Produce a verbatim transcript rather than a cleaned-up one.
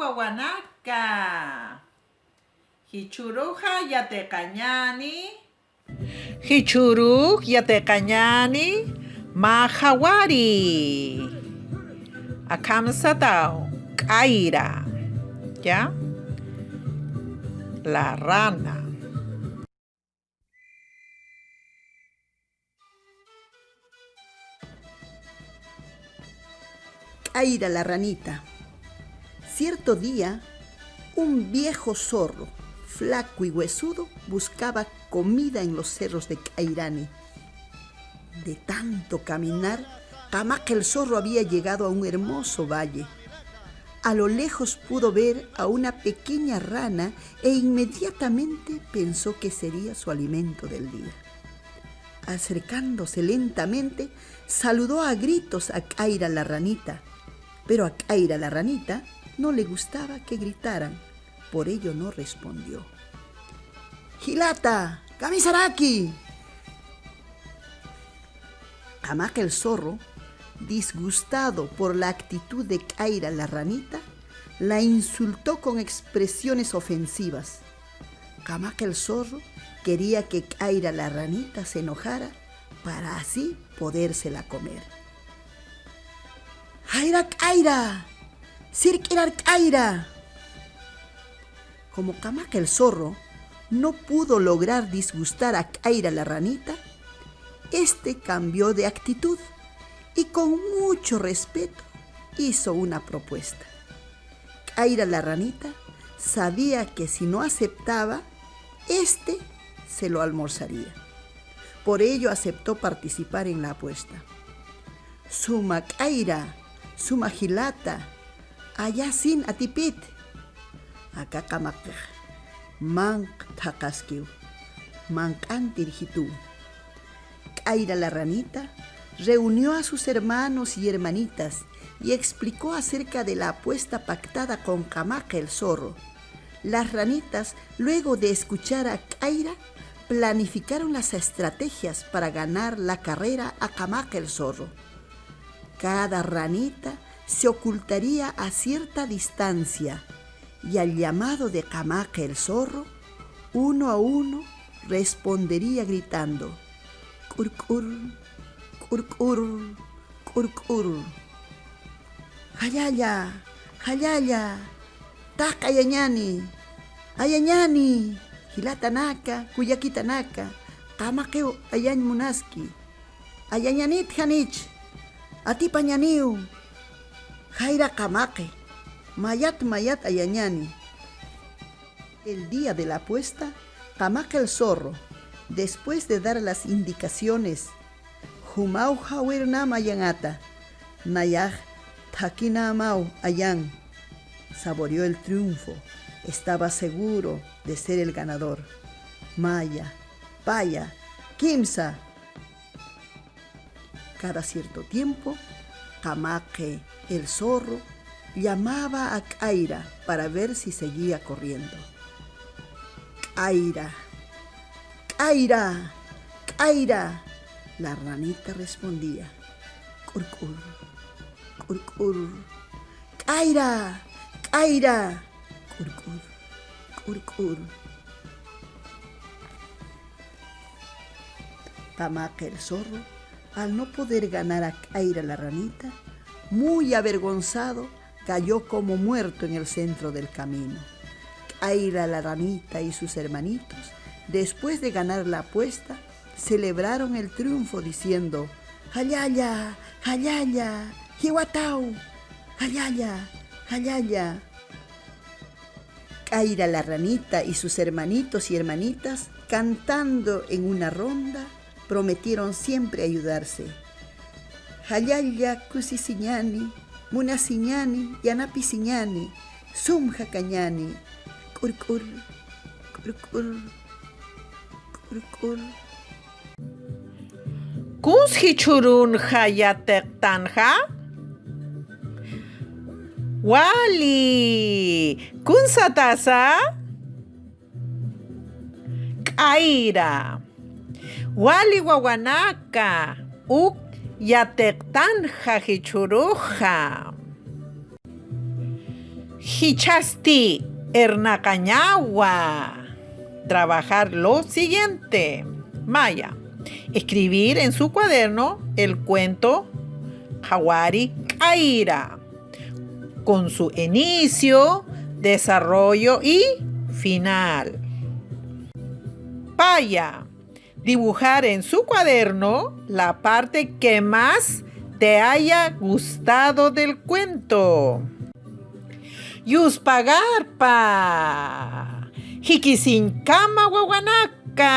Wawanaka. Jichhüruxa yatiqañäni. Jichhürux yatiqañäni mä jawari. Akham sataw k'ayra. ¿Ya? La rana. K'ayra la ranita. Cierto día, un viejo zorro, flaco y huesudo, buscaba comida en los cerros de K'ayrani. De tanto caminar, Kamaqa el zorro había llegado a un hermoso valle. A lo lejos pudo ver a una pequeña rana e inmediatamente pensó que sería su alimento del día. Acercándose lentamente, saludó a gritos a K'ayra la ranita, pero a K'ayra la ranita no le gustaba que gritaran, por ello no respondió. Jilata, kamisaraki. Kamaqa el zorro, disgustado por la actitud de K'ayra la ranita, la insultó con expresiones ofensivas. Kamaqa el zorro quería que K'ayra la ranita se enojara para así podérsela comer. ¡Jayra K'ayra! ¡Sirk'irar K'ayra! Como Kamaqa el zorro no pudo lograr disgustar a K'ayra la ranita, este cambió de actitud y con mucho respeto hizo una propuesta. K'ayra la ranita sabía que si no aceptaba, este se lo almorzaría. Por ello aceptó participar en la apuesta. Suma K'ayra, suma Jilata, ayasin atipit. Aka Kamaqixa manq'a thaqaskiw, manq'antir jituw. K'ayra la ranita reunió a sus hermanos y hermanitas y explicó acerca de la apuesta pactada con Kamaqa el zorro. Las ranitas, luego de escuchar a K'ayra, planificaron las estrategias para ganar la carrera a Kamaqa el zorro. Cada ranita se ocultaría a cierta distancia y al llamado de Kamaqa el zorro, uno a uno respondería gritando: "K'urk'ur, k'urk'ur, k'urk'ur. Jallalla, jallalla, taq ayañani, ayañani, jilatanaka, kullakitanaka, Kamaqiw ayañ munaski. Ayañanit janich, atipañaniw, jayra Kamaqi, mayat mayat ayañani". El día de la apuesta, Kamaqa el zorro, después de dar las indicaciones, jumaw jawirnam ayañata, nayax thakhinamaw ayañ. Saboreó el triunfo, estaba seguro de ser el ganador. Maya, paya, kimsa. Cada cierto tiempo, Kamaqi el zorro llamaba a K'ayra para ver si seguía corriendo. "K'ayra, K'ayra, K'ayra", la ranita respondía. "K'urk'ur, k'urk'ur, K'ayra, K'ayra, k'urk'ur, k'urk'ur". Kamaqi el zorro, al no poder ganar a K'ayra la ranita, muy avergonzado, cayó como muerto en el centro del camino. K'ayra la ranita y sus hermanitos, después de ganar la apuesta, celebraron el triunfo diciendo: "Jallalla, jallalla, jiwataw, jallalla, jallalla". K'ayra la ranita y sus hermanitos y hermanitas, cantando en una ronda, prometieron siempre ayudarse. "Jallalla kusisiñani, munasiñani, yanapisiñani, sum jakañani, k'urk'ur, k'urk'ur, k'urk'ur". Kuns jichhürunxa yatiqtanxa? Wali, kuns satasa? K'ayra. Wali wawanaka, uk yatiqtanxa jichhüruxa. Jichhasti irnaqañawa. Trabajar lo siguiente. Maya. Escribir en su cuaderno el cuento Qhawari K'ayra, con su inicio, desarrollo y final. Paya. Dibujar en su cuaderno la parte que más te haya gustado del cuento. Yuspagarpa. Jikisiñkama wawanaka.